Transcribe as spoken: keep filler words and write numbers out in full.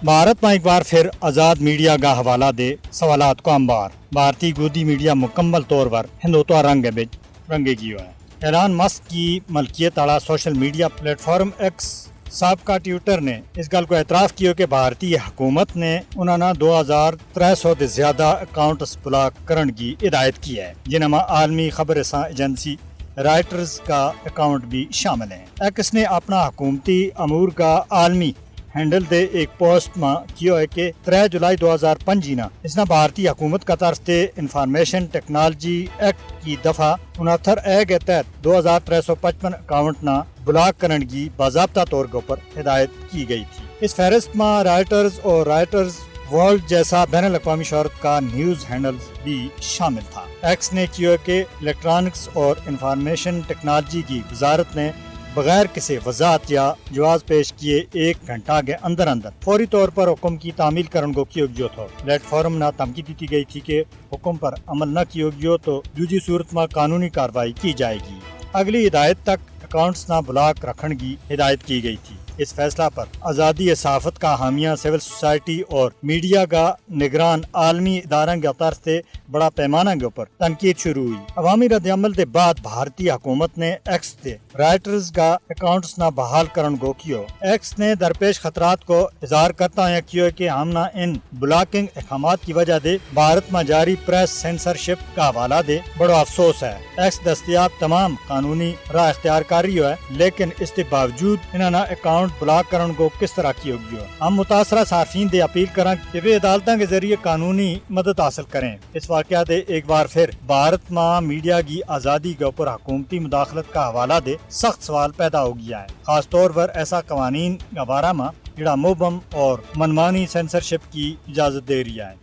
بھارت ما ایک بار پھر آزاد میڈیا کا حوالہ دے سوالات کو انبار۔ بھارتی گودی میڈیا مکمل طور پر ہندوتوا رنگ بچ رنگے گیو ہے۔ ایلان مسک کی ملکیت آڑا سوشل میڈیا پلیٹ فارم ایکس سابقہ ٹیوٹر نے اس گل کو اعتراف کیو کہ بھارتی حکومت نے انہاں نا دو ہزار ترے سو دے زیادہ اکاؤنٹس بلاک کرن کی ہدایت کی ہے، جنہاں ما عالمی خبر رساں ایجنسی رائٹرز کا اکاؤنٹ بھی شامل ہیں۔ ایکس نے اپنا حکومتی امور کا عالمی ہینڈل دے ایک پوسٹ ما کیو ہے کہ ترے جولائی دو ہزار پنجی نا اس نا بھارتی حکومت کا طرف تے انفارمیشن ٹیکنالوجی ایکٹ کی دفعہ انہتر اے کے تحت دو ہزار ترے سو پچپن اکاؤنٹ نا بلاک کرن کی باضابطہ طور کے اوپر ہدایت کی گئی تھی۔ اس فہرست ما رائٹرز اور رائٹرز ورلڈ جیسا بین الاقوامی شہرت کا نیوز ہینڈلز بھی شامل تھا۔ ایکس نے کیو ہے کہ الیکٹرانکس اور انفارمیشن ٹیکنالوجی کی وزارت نے بغیر کسی وضاحت یا جواز پیش کیے ایک گھنٹہ کے اندر اندر فوری طور پر حکم کی تعمیل کرن کو کیو گیو تھو۔ پلیٹ فارم نا دھمکی دیتی گئی تھی کہ حکم پر عمل نہ کیو گیو تو دوجی صورت ما قانونی کارروائی کی جائے گی۔ اگلی ہدایت تک اکاؤنٹس نا بلاک رکھن کی ہدایت کی گئی تھی۔ اس فیصلہ پر آزادی صحافت کا حامیاں سول سوسائٹی اور میڈیا کا نگران عالمی ادارہ کے طرف سے بڑا پیمانہ کے اوپر تنقید شروع ہوئی۔ عوامی رد عمل دے بعد بھارتی حکومت نے ایکس تے رائٹرز کا اکاؤنٹس نا بحال کرن کو کیو۔ ایکس نے درپیش خطرات کو اظہار کرتا ہویا کیو ہے کہ ہم نا ان بلاکنگ اقدامات کی وجہ دے بھارت ما جاری پریس سینسرشپ کا حوالہ دے بڑو افسوس ہے۔ ایکس دستیاب تمام قانونی راہ اختیار کر رہی ہو ہے، لیکن اس کے باوجود انہاں نا اکاؤنٹ بلاک کرن کو کس طرح کیو گیو؟ ہم متاثرہ صارفین دے اپیل کراں کہ ویہ عدالتاں کے ذریعے قانونی مدد حاصل کریں۔ اس واقعہ دے ایک بار پھر بھارت ما میڈیا کی آزادی کے اوپر حکومتی مداخلت کا حوالہ دے سخت سوال پیدا ہو گیا ہے، خاص طور پر ایسا قوانین کا بارہ ما جڑا مبم اور منمانی سینسرشپ کی اجازت دے رہی ہے۔